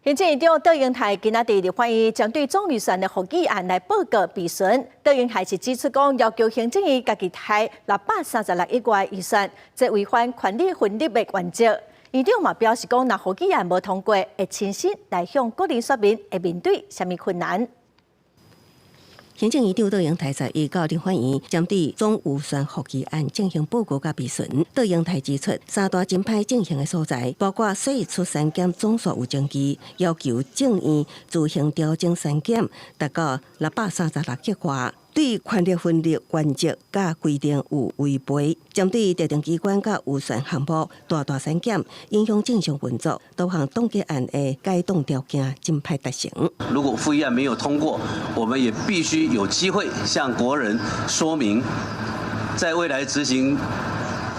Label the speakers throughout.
Speaker 1: 行政院長卓榮泰今仔佇立法院針對總預算的附議案來報告備詢。卓榮泰是指出講，要求行政院家己開636億外預算，這違反權力分立的原則。院長嘛表示講，若附議案無通過，會親身來向國人說明會面對啥物困難。
Speaker 2: 行政院長卓榮泰11到立法院針對總預算附議案進行報告佮備詢。卓榮泰指出，三大真歹進行的所在，包括歲出刪減總數有爭議，要求政院自行調整刪減，達到636億外。對權力分立原則佮規定有違背，針對特定機關佮預算項目大大刪減，影響正常運作，多項凍結案的解凍條件真歹達成。
Speaker 3: 如果附議案沒有通過，我們也必須有機會向國人說明，在未來執行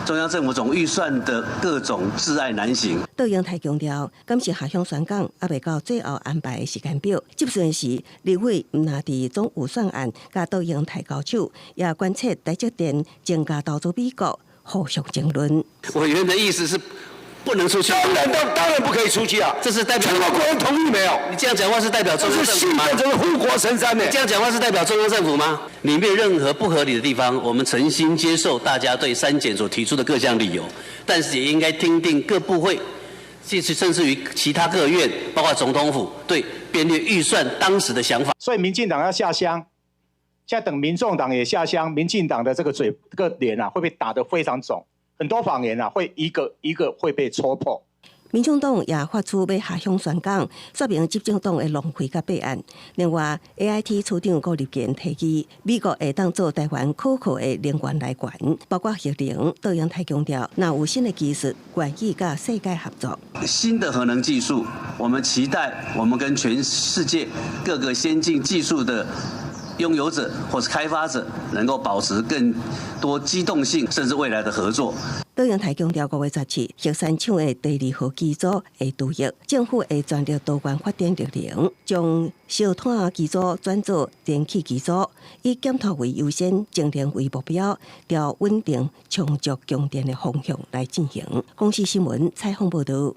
Speaker 3: 中央政府總預算的各種窒礙難行。
Speaker 2: 卓榮泰強調，敢是下鄉宣講，猶未到最後安排的時間表。質詢時，立委毋但佇總預算案佮卓榮泰交手，也關切台積電增加投資美國，互相爭論。
Speaker 3: 委員的意思是不能出去。
Speaker 4: 當然當然不可以出去啊！
Speaker 3: 這是代表
Speaker 4: 全國國人同意沒有？
Speaker 3: 你這樣講話是代表中央政府嗎？
Speaker 4: 這是護國神山呢？
Speaker 3: 你這樣講話是代表中央政府嗎？裡面任何不合理的地方，我們誠心接受大家對刪減所提出的各項理由，但是也應該聽聽各部會，甚至於其他各院，包括總統府對編列預算當時的想法。
Speaker 5: 所以民進黨要下鄉，現在等民眾黨也下鄉，民進黨的這個嘴、這個臉啊，會被打得非常腫。很多謊言啊，會一個一個會被戳破。
Speaker 2: 民眾黨也發出欲下鄉宣講，說明執政黨的浪費佮弊案。另外，AIT 處長顧立堅提議，美國會當做台灣可靠的能源來源，包括核能。卓榮泰強調，若有新的技術，願意佮世界合作。
Speaker 3: 新的核能技術，我們期待我們跟全世界各個先進技術的擁有者或是開發者，能夠保持更多機動性，甚至未來的合作。
Speaker 2: 卓榮泰強調，5月17核三廠的第二號機組會除役，政府會全力多元發展綠能，將燒炭機組轉做電氣機組，以減碳為優先，節能為目標，朝穩定充足供電的方向來進行。公視新聞採訪報導。